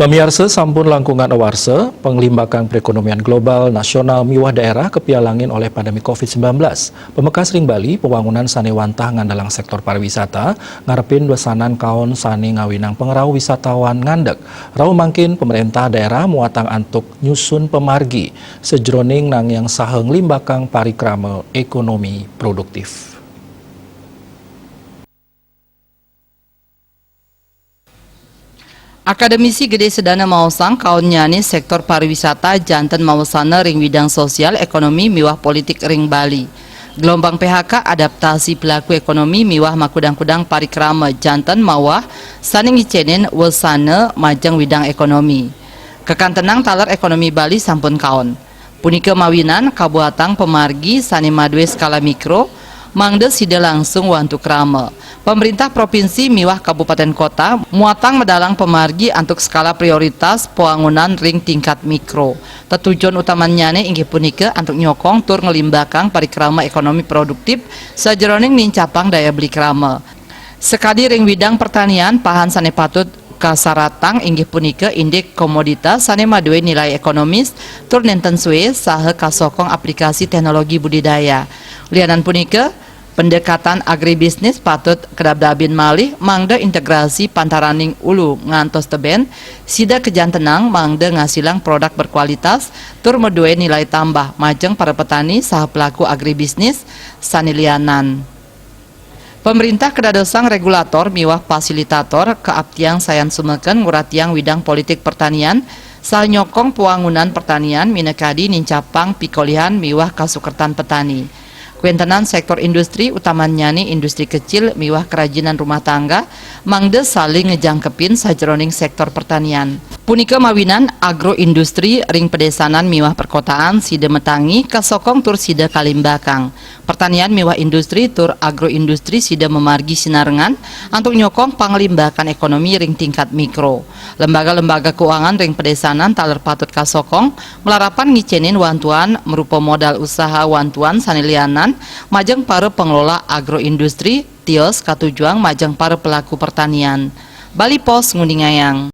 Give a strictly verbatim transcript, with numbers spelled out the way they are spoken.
Pamiarsa, sampun langkungan awarsa, panglimbakang perekonomian global, nasional miwah daerah kapialangin oleh pandemi covid sembilan belas. Pamekas ring Bali, pawangunan sane wantah ngandelang sektor pariwisata, ngarepin wesanan kaon sane ngawinang pangrauh wisatawan ngandek. Rauh mangkin, pemerintah daerah muatang antuk nyusun pamargi sajeroning nangiang saha nglimbakang parikrama ekonomi produktif. Akademisi Gede Sedana maosang kaonnyane sektor pariwisata janten mawesana ring widang sosial, ekonomi, miwah politik ring Bali. Gelombang P H K, adaptasi pelaku ekonomi miwah makudang-kudang parikrama janten mawah sane ngicenin wesana majeng widang ekonomi. Kakantenang taler ekonomi Bali sampun kaon. Punika mawinan kabuatang pamargi sane madue skala mikro, mangda sida langsung wantu krama. Pemerintah provinsi miwah kabupaten kota muatang medalang pamargi antuk skala prioritas pawangunan ring tingkat mikro. Tetujon utamannyane inggih punika antuk nyokong tur nglimbakang parikrama ekonomi produktif sajeroning nincapang daya beli krama. Sakadi ring widang pertanian, pahan sane patut kasaratang inggih punika indik komoditas sane madue nilai ekonomis tur nenten sue saha kasokong aplikasi teknologi budidaya. Lianan punika, pendekatan agribisnis patut kadabdabin malih mangda integrasi pantaraning ulu ngantos teben sida kajantenang mangda ngasilang produk berkualitas tur madue nilai tambah majeng para petani saha pelaku agribisnis sane lianan. Pemerintah kadadosang regulator miwah fasilitator kaaptiang sayan sumeken nguratiang widang politik pertanian, saha nyokong pawangunan pertanian minakadi nincapang pikolihan miwah kasukertan petani. Kwentenan sektor industri, utamannyane industri kecil miwah kerajinan rumah tangga, mangda saling ngejangkepin sajeroning sektor pertanian. Punika mawinan agroindustri ring pedesanan miwah perkotaan sida matangi kasokong tur sida kalimbakang. Pertanian miwah industri tur agroindustri sida mamargi sinarengan antuk nyokong panglimbakan ekonomi ring tingkat mikro. Lembaga-lembaga keuangan ring pedesanan taler patut kasokong, malarapan ngicenin wantuan marupa modal usaha, wantuan sane lianan majeng para pengelola agroindustri, tios katujuang majeng para pelaku pertanian. Bali Post nguningayang.